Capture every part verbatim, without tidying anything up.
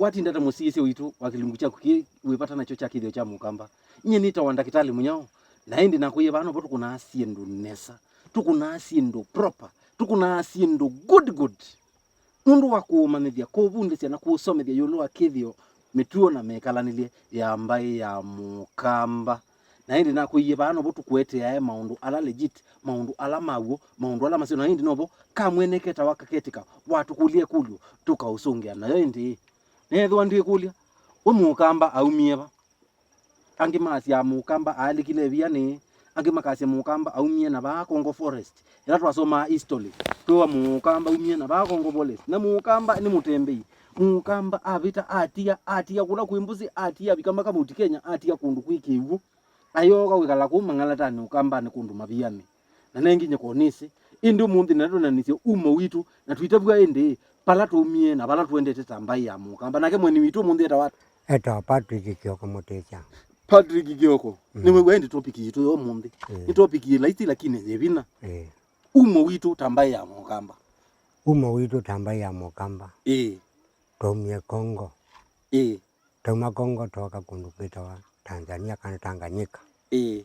Watinda ta mũsyaĩĩsya witũ wa kĩlungu kyaku kĩĩ wĩ vata nakyo kya kĩthĩo kya Mũkamba. Nyie nĩtawa Ndakĩtalĩ Mũnyao, na ĩndĩ nakũie vaa novo tũkũnaa syĩndũ nesa, tũkũnaa syĩndũ proper, tũkũnaa syĩndũ good good. Nũndũ wa kũũmanyĩthya, kũũvundĩsya na kũũsomethya ĩũlũ wa kĩthĩo, mĩtuo na mĩkalanĩlye ya mbaĩ ya Mũkamba. Na ĩndĩ nakũie vaa novo tũkũeteae maũndũ ala legit, maũndũ ala ma w'o, maũndũ ala maseo, na ĩndĩ novo kamwene ketawa kaketĩka watũkũlya ĩkũlyo, tũkaũsũngĩa nayo ĩndĩ. Neethĩwa ndwĩkũlya, we Mũkamba aumie va? Angĩ maasya Mũkamba aalikile ĩvianĩ, angĩ makasya Mũkamba aumie na vaa Congo Forest. Ĩla twasomaa history, twĩwa Mũkamba aumie na vaa Congo Forest. Na Mũkamba nĩ mũtembei. Mũkamba avĩta atia, atia kũla kwĩ mbũsĩ, atia avika mpaka Mount Kenya, atia kũndũ kwĩ kĩw'ũ. Ayooka kwĩkala kũu Mang'alatanĩ, Ũkambanĩ, kũndũ mavianĩ. Na nenginyĩ konĩsĩ. Ĩndĩ ũmũnthĩ nĩtwonanĩsye umo witũ, na twĩtavw'a ĩndĩ vala twaumie na vala tũendete ta mbaĩ ya Mũkamba. Nake mũeni witũ ũmũnthĩ etawa ata? Etawa Patrick Kioko Mũtĩsya. Patrick Kioko. Mm. Nĩwĩw'a ĩndĩ topic yitũ ya ũmũnthĩ. Mm. Nĩ topic yĩ laisi lakini yĩ vinya. Mm. Umo witũ ta mbaĩ ya Mũkamba. Umo witũ ta mbaĩ ya Mũkamba. Ĩĩ. Twaumie Congo. Ĩĩ. Twauma Congo twooka kũndũ kwĩtawa Tanzania kana Tanganyika. Ĩĩ.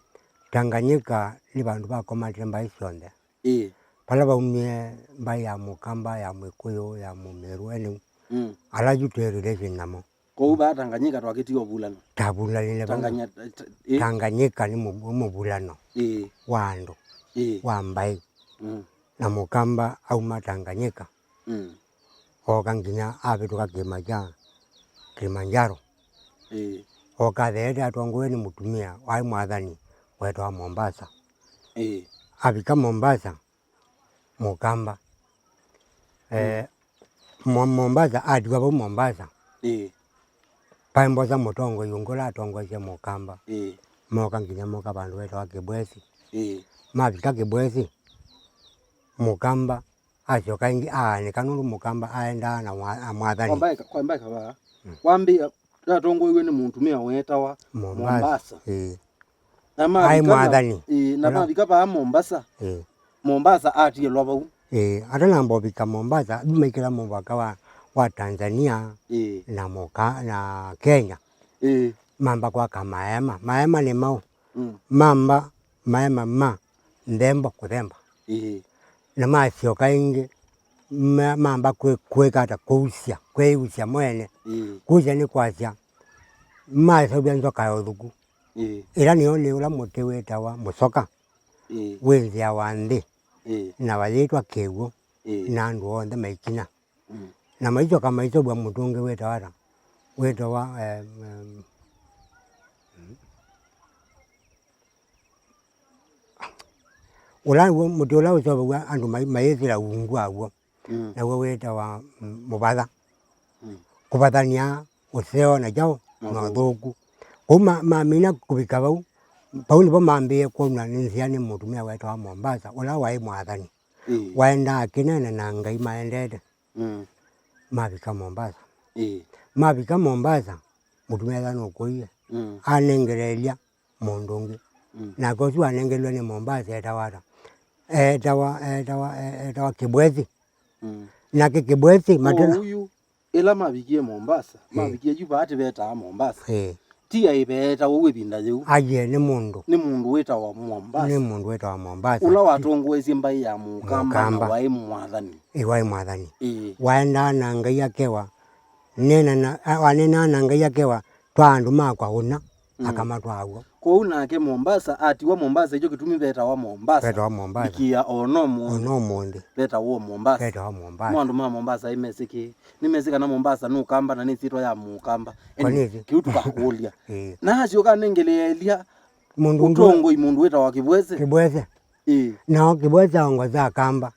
Tanganyika nĩ vandũ vakomanĩte mbaĩ syonthe. Ĩĩ. Vala vaumie mbaĩ ya Mũkamba, ya Mwĩkũyũ, ya Mũmĩrũ, ene Mm. ala yu twĩ relation namo. Kwoou vaa Tanganyika twakĩtie ũvulano. Tavulanile vau. Tanganya-, ta-, ĩ? Tanganyika nĩ mũ-, nĩ mũvulano Ĩĩ. wa andũ, Ĩĩ. wa mbaĩ. Mm. Na Mũkamba auma Tanganyika. Mm. Ooka nginya avĩtũka kĩĩma kya Kilimanjaro. Ĩĩ. Ooka atheete atongoew'e nĩ mũtumĩa waĩ mwathani weetawa Mombasa. Ĩĩ. Avika Mombasa, Mũkamba. Eh, Mo-, Mombasa, atiwa vau Mombasa. Ĩĩ. Paĩ mbosa mũtongoi ũngĩ ũla atongoesye Mũkamba. Ĩĩ. Mooka nginya moka vandũ vetawa Kĩbwesi. Ĩĩ. Mavika Kĩbwesi, Mũkamba asyoka ĩngĩ aanĩka nũndũ Mũkamba aendaa na mwa-, na mwathani. Kwa mbaĩ ka-, kwa mbaĩ kavaa. Mm. Wambĩĩa, yatongoew'e nĩ mũtumĩa weetawa Mombasa. Mombasa. Ĩĩ. Na mavika Aĩ na-, mwathani. Ĩĩ, na Ũla- mavika vaa Mombasa. Ĩĩ. Mombasa atiĩlwa vau. Ĩĩ, atanamba ũvika Mombasa, yu maikĩla mũvaka wa, wa Tanzania Ĩĩ. na Mũka-, na Kenya. Ĩĩ. Mamba kwaka maema. Maema nĩ maũ? Mm. Mamba maema ma nthembo kũthemba. Ĩĩ. Na masyoka ĩngĩ, ma-, mamba kwĩ-, kwĩka ata? Kũusya, kwĩusya mwene. Ĩĩ. Kũusya nĩ kwasya, maseũvya nzoka ya ũthuku. Ĩĩ. Ĩla nĩyo nĩ ũla mũtĩ wĩtawa mũsoka, Ĩĩ. wĩnzĩawa nthĩ, Ĩĩ. na wayĩtwa kĩw'ũ, Ĩĩ. na andũ onthe maikina. Mm. Na maisyoka maiseũvya mũtĩ ũngĩ wĩtawa ata? Wĩtawa, em, em, mm. Ũla w'o mũtĩ ũla ũseũvaw'a andũ mai-, mayĩsĩla ungu waw'o. Mm. Naw'o wĩtawa, mm, mũvatha. Mm. Kũvathany'a ũseo na kyaũ? Na Na ũthũku. Ũthũku. Kwoou ma-, mamina kũvika vau, vau nĩvo mambĩĩe kwonw'a nĩ nzĩa nĩ mũtumĩa weetawa Mombasa, ũla waĩ mwathani. Ĩĩ. Waendaa akĩneena na Ngai maendete. Mm. Mavika Mombasa. Ĩĩ. Mavika Mombasa, mũtumĩa ethwa nũkũie. Mm. Anengeleelya mũndũ ũngĩ. Mm. Nake ũsu wanengelwe nĩ Mombasa etawa ata? Etawa, etawa, e-, etawa Kĩbwesi. Mm. Nake Kĩbwesi matena. Ũyu, ĩla mavikie Mombasa, Ĩĩ. mavikie yu vaatĩ vetaa Mombasa. Ĩĩ. Ti aĩ veetawa ũu ĩvinda yĩu. Aye, nĩ mũndũ. Nĩ mũndũ wĩtawa Mombasa. Nĩ mũndũ wĩtawa Mombasa. Ũla watongoesye mbaĩ ya Mũkamba na Mũkamba. waĩ mwathani. Ĩĩ, waĩ mwathani. Ĩĩ. Waendaa na Ngai akewa, nena na, a, wanenaa na Ngai akewa, twa andũ makwa ũna, Mm. akamatwaa w'o. Kwoou nake Mombasa, atiwa Mombasa, ikyo kĩtumi vetawa Mombasa. Vetawa Mombasa. Vikĩĩa o no mũnthĩ. O no mũnthĩ. Vetawa o Mombasa. Vetawa Mombasa. No andũ ma Mombasa aĩ mesĩ kĩĩ? Nĩmesĩ kana Mombasa nĩ Ũkamba na nĩ ĩsyĩtwa ya Mũkamba. Kwa Anyway, nĩsĩ? Kĩu tũkakũlya. Ĩĩ. Na asyoka anengeleelya Mũndũ ũngĩ ũtongoi mũndũ wĩtawa Kĩbwese. Kĩbwese. Ĩĩ. Nao Kĩbwese aongoza Akamba.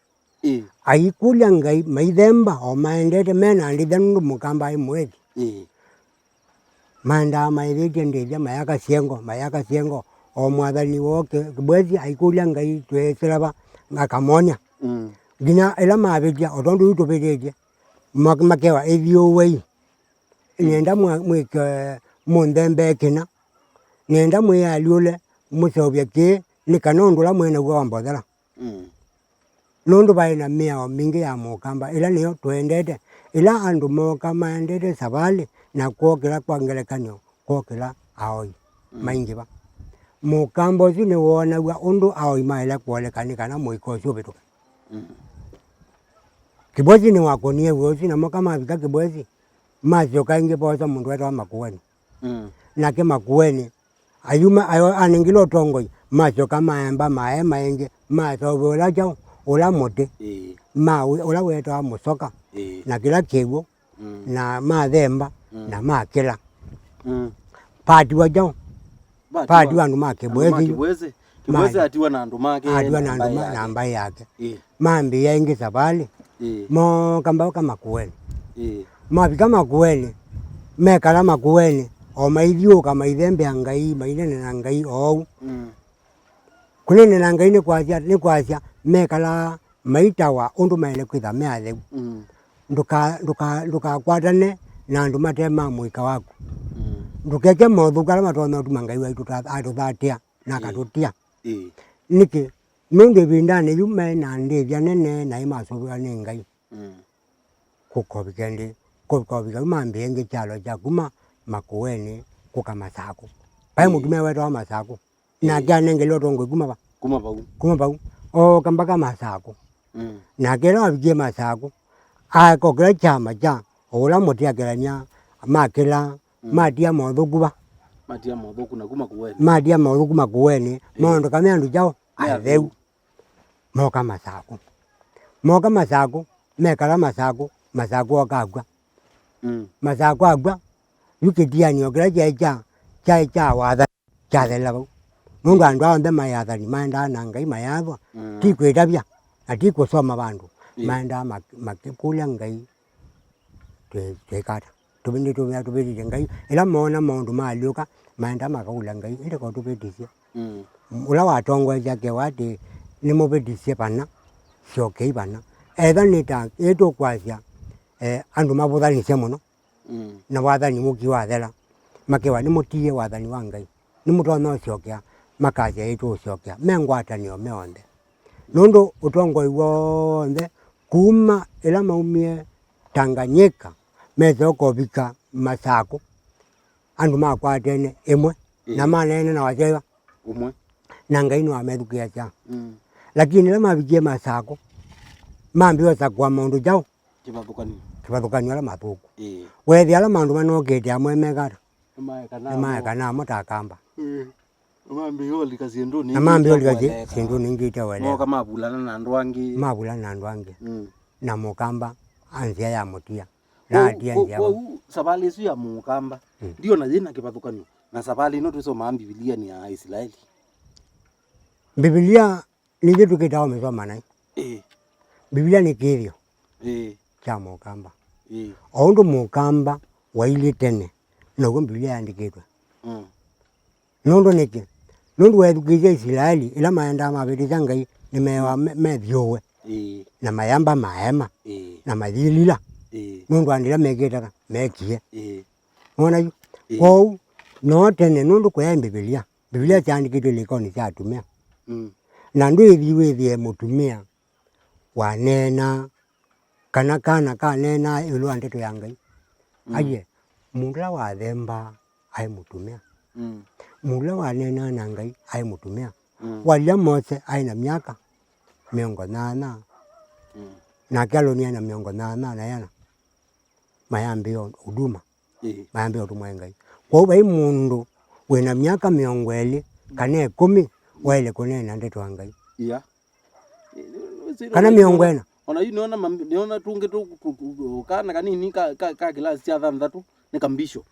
Ĩĩ. Aikũlya Ngai maithemba o maendete mena ndĩthya nũndũ Mũkamba aĩ mũĩthi. Ĩĩ. Maendaa maĩvĩtye ndĩthya, mayaka syengo, mayaka syengo. O mwathani woo Kĩ-, Kĩbwesi aikũlya Ngai, "Twĩsĩla va?" Akamonya. Mm. Nginya ĩla mavĩtya, o tondũ yu tũvĩtĩtye, ma-, makewa, "Ĩthyũũei. Nĩenda mwa-, mwĩke, mũnthembee kĩna. Nĩenda mwĩalyũle, mũseũvye kĩĩ, nĩ kana ũndũ ũla mwĩ naw'o wambothela." Mm. Nũndũ vaĩ na mĩao mingĩ ya Mũkamba, ĩla nĩyo tũendete. Ĩla andũ mooka maendete savalĩ na kwokĩla, kwa ngelekany'o, kwokĩla aoi, mm, maingĩva. Mũkamba ũsu nĩwoonaw'a ũndũ aoi maĩle kũoleka nĩ kana mũika ũsu ũvĩtũke. Mm. Kĩbwesi nĩwakũnie wĩa ũsu, na moka mavika Kĩbwesi, masyoka ĩngĩ voosa mũndũ wetawa Makueni. Mm. Nake Makueni ayuma, ayo, anengile ũtongoi, masyoka maemba maema ĩngĩ, maseũvya ũla kyaũ, ũla mũtĩ, ĩĩ, ma, ũla wetawa Mũsoka, ĩĩ, na kĩla kĩw'ũ, mm, na mathemba, mm, na makĩla. Mm. Patiwa kyaũ? Patiwa. Patiwa andũ ma Kĩbwesi. Andũ ma Kĩbwesi. Kĩbwesi ma-, atiwa na andũ make, atiwa na andũ ma-, na mbaĩ yake. Ĩĩ. Mambĩĩa ĩngĩ savalĩ. Ĩĩ. Mooka mpaka Makueni. Ĩĩ. Mavika Makueni, mekala Makueni, o maithyũũka maithembea Ngai, maineena na Ngai oou. Mm. Kũneena na Ngai nĩ kwasya, nĩ kwasya mekalaa maitawa ũndũ maĩle kwĩtha me atheu. Mm. Ndũka-, ndũka-, ndũkakwatane na andũ mate ma mũika waku. Mm. Ndũkeke mothũku ala matonya ũtuma Ngai waitũ ta-, atũthatĩa na, ĩĩ, akatũtia. Ĩĩ. Nĩkĩ? Nũndũ ĩvindanĩ yu me na ndĩthya nene na ĩmasũvĩwa nĩ Ngai. Mm. Kũkovika ĩndĩ, kũkovika yu mambĩĩa ĩngĩ kyalo kya kuma Makueni kũka Masakũ. Vaĩ, ĩĩ, mũtumĩa wetawa Masakũ. Nake, ĩĩ, anengelwe ũtongoi kuma va? Kuma vau. Kuma vau. Ooka mpaka Masakũ. Mm. Nake ĩla wavikie Masakũ, akokĩla kyama kya o ũla mũtĩ akĩlany'a makĩla, mm, matia mothũku va? Matia mothũku na kuma Makueni. Matia mothũku Makueni, ĩĩ, maondeka me andũ kyaũ? Me atheu. Atheu. Moka Masakũ. Moka Masakũ, mekala Masakũ, Masakũ oka akw'a. Mm. Masakũ akw'a, yu kĩtianĩo kĩla kyaĩ kya, kyaĩ kya wathani kyathelela vau. Nũndũ andũ aa onthe maĩ athani maendaa na Ngai mayaathwa, mm, ti kwĩtavya, na ti kũsoma vandũ. Ĩĩ. Maendaa mak-, makĩkũlya Ngai, twĩ-, twĩka ata? Tũvĩ-, nĩtũvĩa tũvĩtĩtye Ngai. Ĩla moona maũndũ maalyũka, maendaa makakũlya Ngai, ĩndĩ ko tũvĩtisye. Mm. Ũla watongoesya akewa atĩ, "Nĩmũvĩtisye vana, syokei vana." Etha nĩ ta ĩtũkwasya, eh, andũ mavũthanĩsye mũno. Mm. Na wathani mũki wathela, makewa nĩmũtiie wathani wa Ngai. Nĩmũtonya ũsyokea, makasya, "Ĩĩ tũũsyokea." Me ngwatanĩo me onthe. Nũndũ ũtongoi w'onthe kuma ĩla maumie Tanganyika, mese ũkovika Masakũ, andũ makwatene ĩmwe, ĩĩ, na maneene na wasya ũmwe. Na Ngai nĩwamethukĩĩasya. Mm. Lakini ĩla mavikie Masakũ, mambĩĩa ũsakũa maũndũ kyaũ? Kĩvathũkanio. Kĩvathũkanio ala mathũku. Ĩĩ. Weethĩa ala maũndũ manokĩte amwe meka ata? Nĩmaekana namo. Nĩmaekana namo ta Akamba. Ĩĩ. Na mambĩĩa ũlika syĩndũnĩ ingĩ iteũeleka. Na mambĩĩa ũlika syĩ-, syĩndũnĩ ingĩ iteũeleka. Mooka mavulana na andũ angĩ. Mavulana na andũ angĩ. Mm. Na Mũkamba a nzĩa ya mũtia. Na kwoou, atia kwo-, nzĩa kwoou savalĩ ĩsu ya Mũkamba, mm, ndiona yĩna kĩvathũkanio na savalĩ ĩno twĩsomaa Mbivilianĩ ya Aisilaeli. Mbivilia nĩthyĩ tũkĩtaa ũmĩsoma naĩ. Ĩĩ. Mbivilia nĩ kĩĩthyo, ĩĩ, kya Mũkamba. Ĩĩ. O ũndũ Mũkamba wailyĩ tene, now'o Mbivilia yaandĩkĩtwe. Mm. Nũndũ nĩkĩ? Nũndũ weethukĩĩsya Isilaeli, ĩla maendaa mavĩtĩsya Ngai, nĩmeewa me-, methyũũe, ĩĩ, na mayamba maema, ĩĩ, na mayĩlila. Ĩĩ. Nũndũ andũ ĩla mekĩte ata? Mekie. Ĩĩ. Nĩwona yu? Ĩĩ. Kwoou, no tene, nũndũ kũyaĩ Mbivilia. Mbivilia, ĩĩ, syaandĩkĩtwe ilĩkonĩ sya atumĩa. Mm. Na ndwĩthi wĩthĩe mũtumĩa waneenaa, kana kana kaneenaa ĩũlũ wa ndeto ya Ngai. Mm. Aiee, mũndũ ũla wathembaa aĩ mũtumĩa. Mm. Mũndũ ũla waneenaa na Ngai aĩ mũtumĩa. Mm. Walya Mose aĩ na myaka mĩongo nyanya, mm, nake Aloni aĩ na mĩongo nyanya na yana, mayambĩĩa huduma. Ĩĩ. Mayambĩĩa ũtũmwa nĩ Ngai. Kwoou vai mũndũ wĩ na myaka mĩongo ĩlĩ kana ĩkũmi waĩle kũneena ndeto ya Ngai. Ia. Kana mĩongo ĩna. Ona yu nĩona mam-, nĩona tũngĩ tũ-, tũ-, tũ-, kana kanini ka, ka, ka kĩlasi kya thanthatũ nĩ kambisho.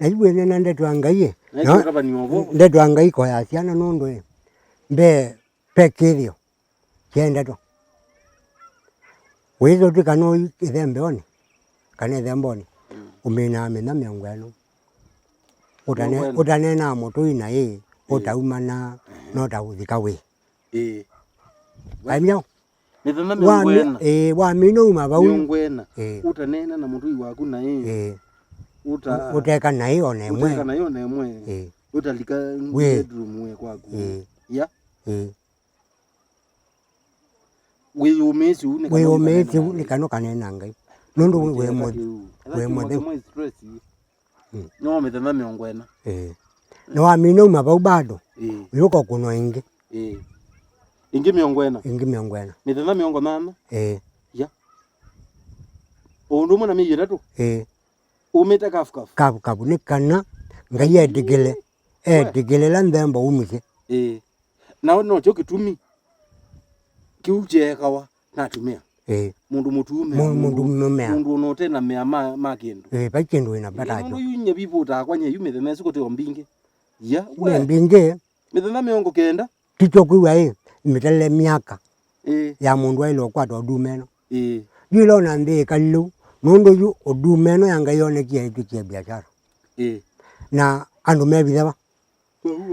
Na yu wĩneena ndeto ya Ngai ĩ. Na no, ĩkũtavanĩwa ũvoo. Ndeto ya Ngai ko ya syana nũndũ ĩ, mbee ve kĩthĩo kya ndeto. Wĩthĩa ũtw'ĩka nũĩ ĩthembeonĩ, kana ĩthembonĩ, mm, ũmĩnaa mĩthenya mĩongo ĩna. Ũtane-, mĩongo ĩna. Ũtaneenaa mũtũi na ĩ, ĩĩ, ũtaumana, ehe, no ta ũthika wĩ. Ĩĩ. Aimya? Mĩthenya wa mĩongo ĩna. Ĩĩ, wamina uma vau. Mĩongo ĩna. Ĩĩ. Ũtaneena na mũtũi waku na ĩ. Ĩĩ. Ũta-, ũteka naĩ ona ĩmwe. Ũteka naĩ ona ĩmwe. Ĩĩ. Ũtalika wĩ bedroom we kwaku. Ĩĩ. Ya? Ĩĩ. Wĩyũmĩĩsye ũu nĩ kana wĩyũmĩĩsye ũu nĩ kana ũkanene na Ngai. Nũndũ wĩ mũth-, wĩ mũtheu. Mm. No mĩthenya mĩongo ĩna. Ĩĩ. Na wamina uma vau bado. Ĩĩ. Ũyũka ũkũnwa ĩngĩ. Ĩĩ. Ĩngĩ mĩongo ĩna. Ĩngĩ mĩongo ĩna. Mĩthenya mĩongo nana. Ĩĩ. Ya. O ũndũ ũmwe na myei ĩtatũ. Ĩĩ. Umĩte kavu kavu. Kavu kavu, nĩ kana Ngai etĩkĩle, etĩkĩle ĩla nthembo umisye. Ĩĩ. Nao nokyo kĩtumi kĩu kyeekawa na atumĩa. Ĩĩ. Mũndũ mũtumĩa, Mũ-, mũndũ mũtumĩa. Mũndũ ũna ũte na mea ma, ma kĩndũ. Ĩĩ, vai kĩndũ wĩna vata nakyo. Nũndũ yu nye vivũtaa kwa nye yu mĩthenya ĩsu kũte o mbingĩ. Ya, we. Nĩ mbingĩ. Mĩthenya mĩongo kenda. Ti kyo kwĩw'a ĩ, mĩtele myaka. Ĩĩ. Ya mũndũ aĩle ũkwata ũduma ĩno. Ĩĩ. Yu ĩla ona nthĩ ĩkalile ũu, nũndũ yu ũduma ĩno ya Ngai yonekie ĩtw'ĩkie biashara. Ĩĩ. Na andũ mevitha va.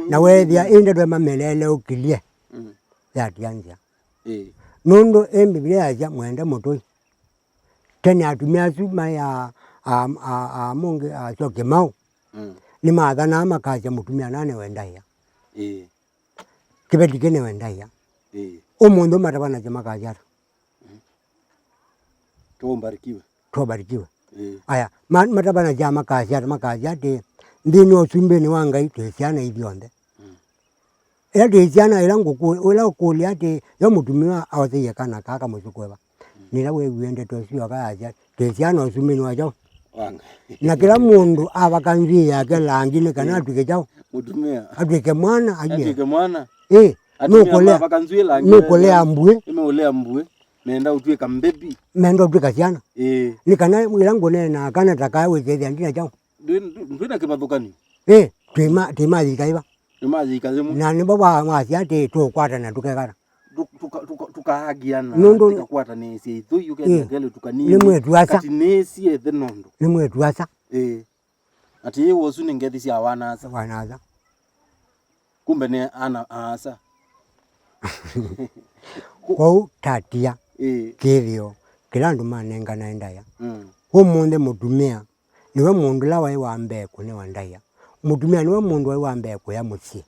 Na weethĩa ĩ ndeto ĩmameleele ũkilye. Mm. Yatia nzĩa. Ĩĩ. Nũndũ ĩ Mbivilia yasya, "Mwende mũtũi." Tene atumĩa asu maĩ a, a, a, a mũngĩ, a Syokimau, mm, nĩmathanaa makasya mũtumĩa nane wendaĩa. Ĩĩ. Kĩveti kĩnĩwe ndaĩa. Ĩĩ. Ũmũnthĩ matavanasya makasya ata? Mm. Tubarikiwe. Tubarikiwe. Ĩĩ. Aya, ma-, matavanasya makasya ata? Makasya atĩ, nthĩnĩ wa ũsumbĩnĩ wa Ngai twĩ syana ithyonthe. Mm. Ĩla twĩ syana, ĩla ngũkũ-, ĩla ũkũlya atĩ, yo mũtumĩa aoseie kana kaa kamũsukũe va? Nĩla wĩw'ie ndeto ĩsu yoka yasya, twĩ syana ũsumbĩnĩ wa kyaũ? Wa Ngai. Na kĩla mũndũ avaka nzw'ĩĩ yake langi nĩ kana, ĩĩ, atw'ĩke kyaũ? Mũtumĩa. Atw'ĩke mwana, aiee. Atw'ĩke mwana. Ĩĩ. Atumĩa nũkũlea, mavaka nzw'ĩĩ langi nũkũlea mbuĩ. Nĩmeũlea mbuĩ. Menda ũtw'ĩka mbebi. Menda ũtw'ĩka syana. Ĩĩ. Nĩ kana ĩla ngũneenaa kana ta kaya wĩsethĩa ndina kyaũ? Ndwĩ-, ndwĩ-, ndwĩna kĩvathũkanio. Ĩĩ, twĩ ma-, twĩ mathika ĩva. Nĩmayĩika yĩmwe. Na nĩvo wa-, wasya atĩ tũkwatana tũkekana. Tũ-, tũka-, tũka-, tũkaagiana, nũndũ tũkakwatanĩĩsya ithũi, ũkethĩa, ĩĩ, kelĩtu kanini, nĩ mwĩĩtu asa. Katinĩĩsye ĩthe nũndũ. Nĩ mwĩĩtu asa. Ĩĩ. Atĩ yĩ ũsu nĩ ngethi sya wana-asa. Wana-asa. Kumbe nĩ ana-a-asa. Kwoou tatia, ĩĩ, kĩthĩo kĩla andũ manenganae ndaĩa. Mm. Ũmũnthĩ mũtumĩa nĩwe mũndũ ũla waĩ wa mbee kũnewa ndaĩa. Mũtumĩa nĩwe mũndũ waĩ wa mbee kũya mũsyĩ.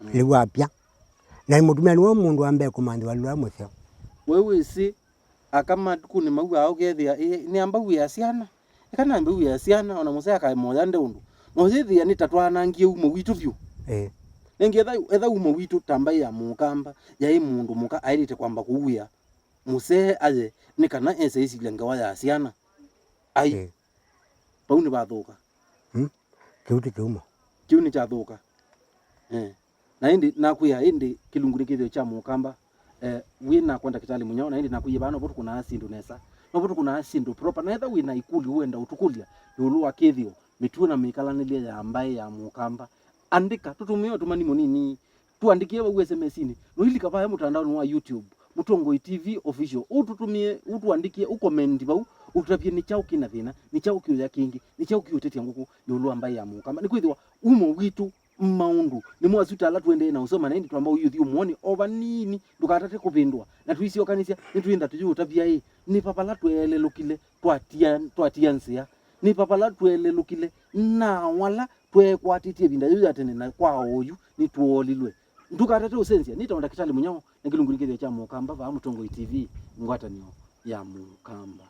Mm. Lĩu apya. Na mũtumĩa nĩwe mũndũ wa mbee kũmanthĩwa lũla mũseo. We wĩsĩ, aka matukũnĩ mau aa ũkethĩa, ĩ, nĩamba wĩa syana. Eka nambe wĩa syana, ona mũsee akae moya nde ũndũ. Na ũyĩthĩa nĩ ta twanangie umo witũ vyũ. Ĩĩ. Nengĩ etha, etha umo witũ ta mbaĩ ya mũkamba, yaĩ mũndũ mũka aĩlĩte kwamba kũwĩa mũsee aye, nĩ kana ese ĩsilya ngewa ya syana. Ai. Ĩĩ. Vau nĩvathũka. Hmm? Kĩu ti kĩumo. Kĩu nĩkyathũka. Eh. Na ĩndĩ nakwĩa, ĩndĩ kĩlungu nĩ kĩthĩo kya mũkamba, eh, wĩ nakwa ndakĩtalĩ mũnyao, na ĩndĩ nakwĩie vaa novo tũkũnaa syĩndũ nesa. Novo tũkũnaa syĩndũ proper. Na etha wĩ na ikũlyo ũenda ũtũkũlya ĩũlũ wa kĩthĩo, mĩtuo na mĩkalanĩlye ya mbaĩ ya mũkamba, andĩka, tũtũmĩe ũtũmani mũnini. Tũandĩkĩe vau S M S-inĩ. Noilika vaya mũtandaonĩ wa YouTube, Mũtongoi T V Official. Ũtũtũmĩe, ũtũandĩkĩe, ũkomenti vau, ũtũtavye nĩ kyaũ kĩ na thĩna, nĩ kyaũ kĩũya kĩngĩ, nĩ kyaũ kĩũtetya ngũkũ ĩũlũ wa mbaĩ ya mũkamba. Nĩkwĩthĩwa umo witũ maũndũ nĩmo asu ta ala tũendee na ũsoma, na ĩndĩ twamba ũyũthi ũmwoni o vanini, ndũkatate kũvĩndũa. Na tũisyokanĩsya, nĩtwĩenda tũyĩũtavya ĩ, nĩ va vala tweelelũkile twatia, twatia nzĩa? Nĩ va vala tweelelũkile na wala tweekwatĩtye ĩvinda yĩu ya tene na kwa oyu nĩtwoolilwe? Ndũkatate ũsenzya. Nĩtawa Ndakĩtalĩ Mũnyao, na kĩlungu nĩ kĩthĩo kya Mũkamba vaa Mũtongoi T V, ngwatanĩo ya Mũkamba.